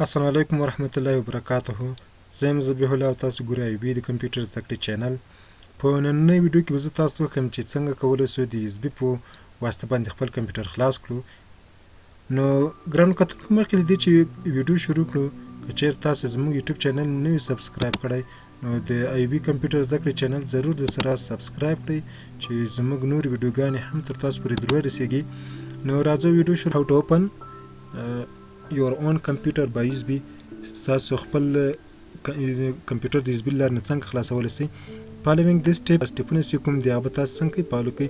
السلام علیکم ورحمت الله وبرکاته. زه یم ذبیح الله او تاسو ګورئ ایوبي د کمپیوټر زده کړې چینل. په نننۍ ویډیو کې به زه تاسو ته وښیم چې څنګه کولی شو د یو اس بي په واسطه باندې خپل کمپیوټر خلاص کړو. نو ګرانو کتونکو، مخکې له دې چې ویډیو شروع کړو، که چېرته تاسو زموږ یوټیوب چینل نه وي subscribe کړی، نو د ایوبي کمپیوټر زده کړې چینل ضرور د سره subscribe کړئ چې زموږ نور ویډیوګانې هم تر تاسو پورې درورسېږي. نو راځو ویډیو شروع. How to open your own computer by USB. تاسو خپل کمپیوټر د USB لارې نه څنګه خلاصولی شئ؟ Following this step، سټپونه چې کوم دي هغه به تاسو څنګه کوئ، follow کوئ.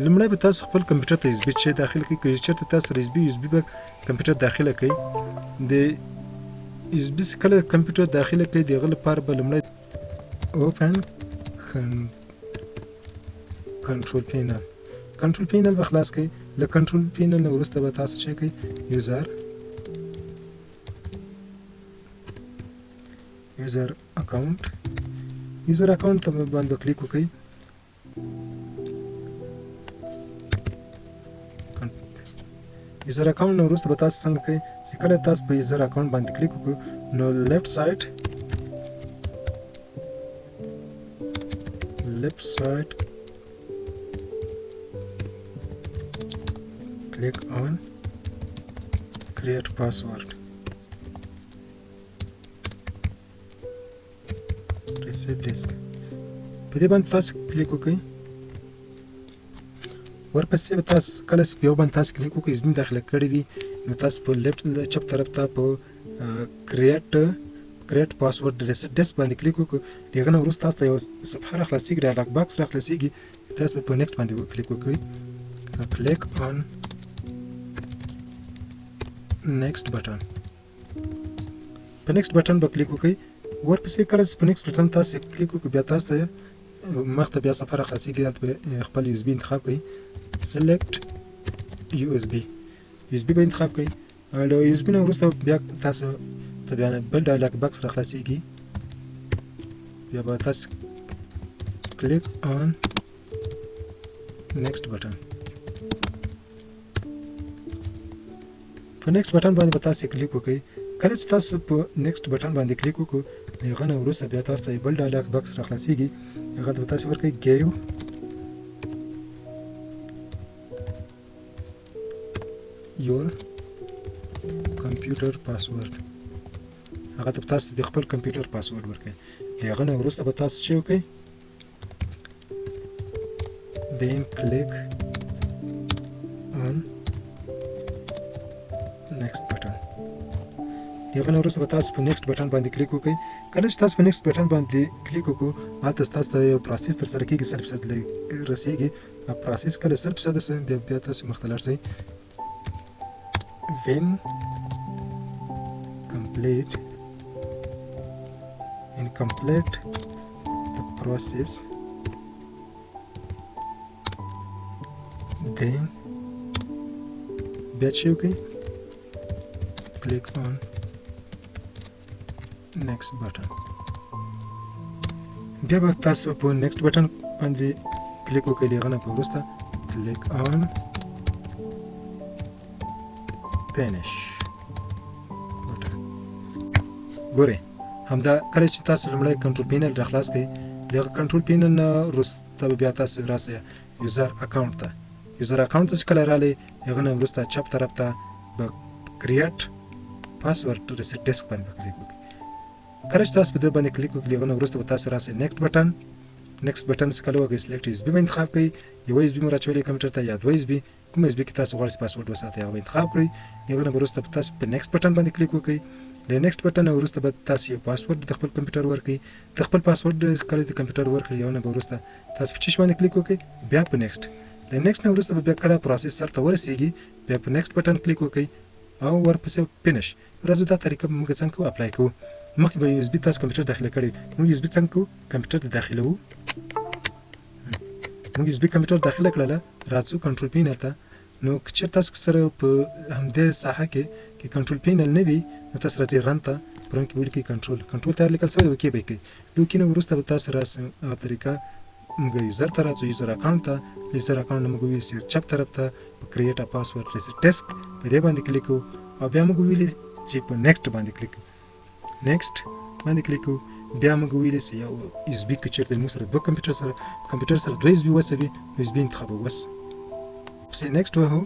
لومړی به تاسو خپل کمپیوټر ته USB چې داخل کړئ. که چېرته تاسو سره USB به کمپیوټر داخله کړئ، د USB کله کمپیوټر داخله کړئ، د هغه لپاره به لومړی open control panel، control panel به خلاص کړئ. له control panel نه وروسته به تاسو چې کوئ، user account، user account ته باندې کلیک وکړئ. User account نه وروسته به تاسو څنګه کوئ چې کله تاسو په user account باندې کلیک وکړو، نو left side click on create password reset disk، په دې باندې تاسو کلیک وکړئ. ورپسې به تاسو کله چې په یو باندې تاسو کلیک وکړئ، زموږ داخله کړی وي، نو تاسو په left چپ طرف ته په create password reset disk باندې کلیک وکړو. د هغه نه وروسته تاسو ته یو صفحه را خلاصېږي، dialog box را خلاصېږي. تاسو به په next باندې کلیک وکړئ، click on next button. په next button به کلیک وکړئ. ورپسې کله چې په next button تاسو کلیک وکړئ، بیا تاسو ته مخته بیا صفحه را خلاصېږي. هلته به خپل USB انتخاب کړئ، select USB، USB به انتخاب کړئ. له USB نه وروسته بیا تاسو ته بیا بل dialog box را خلاصېږي. بیا به تاسو click on next button، په next button باندې به تاسو کلیک وکړئ. کله چې تاسو په next button باندې کلیک وکړو، له هغه نه وروسته بیا تاسو ته بل dialog box را خلاصېږي. هغه ته به تاسو ورکړئ give your computer password. هغه ته به تاسو د خپل کمپیوټر پاسورډ ورکړئ. له هغه نه وروسته به تاسو څه وکړئ؟ Then click on next button. د هغه نه وروسته به تاسو په next button باندې کلیک وکړئ. کله چې تاسو په next button باندې کلیک وکړو، هلته تاسو ته یو process ترسره کېږي، 100% رسېږي. Process کله 100% شي، بیا تاسو مخته لاړ شئ. When complete and complete the process, then بیا چې وکړئ، click on next button. بیا به تاسو په next button باندې کلیک وکړئ. له هغه نه په وروسته click on finish button. ګورئ، همدا کله چې تاسو لومړی control panel را خلاص کړئ، د هغه control panel نه وروسته به بیا تاسو راسئ user account ته. User account ته چې کله رالی، هغه نه وروسته چپ طرف ته به create password reset disk باندې به کلیک وکړئ. کله چې تاسو په دې باندې کلیک وکړئ، هغه نه وروسته به تاسو راسئ next button. Next button چې کله وکړئ، select USB به انتخاب کړئ. یو USB مو راچولی کمپیوټر ته یا دوه USB، کوم USB کې تاسو غواړئ پاسورډ وساتئ، هغه به انتخاب کړئ. هغه نه وروسته به تاسو په next button باندې کلیک وکړئ. له next button نه وروسته به تاسو یو پاسورډ د خپل کمپیوټر ورکړئ. د خپل پاسورډ کله د کمپیوټر ورکړئ، یو نه به وروسته تاسو په چیش باندې کلیک وکړئ؟ بیا په next. له next نه وروسته به بیا کله process سر ته ورسیږي، بیا په next button کلیک وکړئ او ورپسې finish. راځو دا طریقه به موږ څنګه کوو، apply کوو. مخکې به USB تاسو کمپیوټر داخله کړی. موږ USB څنګه کوو کمپیوټر ته داخلوو؟ موږ USB کمپیوټر داخله کړله، راځو control panel ته. نو که چېرته تاسو سره په همدې ساحه کې control panel نه وي، نو تاسو راځئ run ته. په run کې به ولیکئ control، control تیار لیکل شوی دی، okay به یې کړئ. له okay نه وروسته به تاسو راسئ هغه طریقه، موږ user ته راځو، user account ته. User account نه موږ ویل چې چپ طرف ته په create a password reset disk، په دې باندې کلیک کوو او بیا موږ ویلي چې په next باندې کلیک، next باندې کلیک کوو. بیا موږ ویلی چې یو USB که چېرته موږ سره دوه کمپیوټر سره کمپیوټر سره دوه USB وصل وي، نو USB انتخابوو. بس پسې next وهو.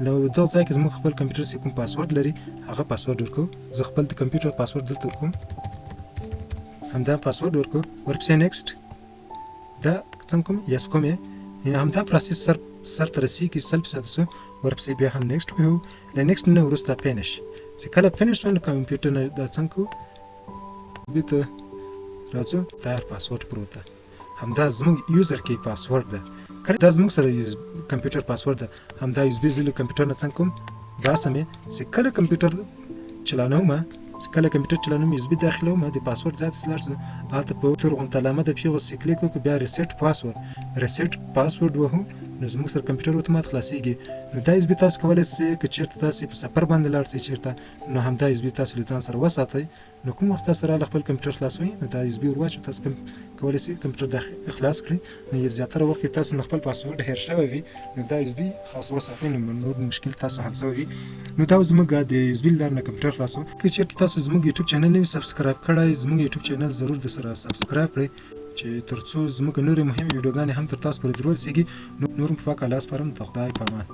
نو دغه ځای کې زموږ خپل کمپیوټر چې کوم پاسورډ لري هغه پاسورډ ورکوو. زه خپل د کمپیوټر پاسورډ دلته ورکوم، همدا پاسورډ ورکوو. ورپسې next دا څنګه کوم، yes کوم یې. همدا process سر سر ته رسېږي 100% سو. ورپسې بیا هم next وهو. له next نه وروسته finish. چې کله finish شو نو کمپیوټر نه دا څنګه کوو، بیرته راځو. تیار پاسورډ پروت ده، همدا زموږ user کې پاسورډ ده. کله دا زموږ سره کمپیوټر پاسورډ ده، همدا USB زه له کمپیوټر نه څنګه کوم باسم یې. چې کله کمپیوټر چلانوم، چې کله کمپیوټر چلانوم USB داخلوم، د پاسورډ ځای ته لاړ شو، هلته په تور غونته علامه د پیغو سې کلیک وکړو، بیا reset password، reset password وهو، نو زموږ سره کمپیوټر اتومات خلاصېږي. نو دا USB تاسو کولی شئ که چېرته تاسو په سفر باندې لاړ شئ چېرته، نو همدا USB تاسو له ځان سره وساتئ. نو کوم وخت تاسو راله خپل کمپیوټر خلاصوئ نو دا USB ور واچوئ، تاسو کولی شئ کمپیوټر خلاص کړئ. نو زیاتره وخت کې تاسو نه خپل پاسورډ هېر شوی وي، نو دا USB خاص وساتئ، نو نور مشکل تاسو حل شوی وي. نو دا زموږ د USB له لارې نه کمپیوټر خلاصو. که چېرته تاسو زموږ یوټیوب چینل نه وي subscribe کړی، زموږ یوټیوب چینل ضرور د سره subscribe کړئ چې تر څو زموږ نورې مهمې ویډیوګانې هم تر تاسو پورې درورسېږي. نور په پاک الله سپارم، د خدای په امان.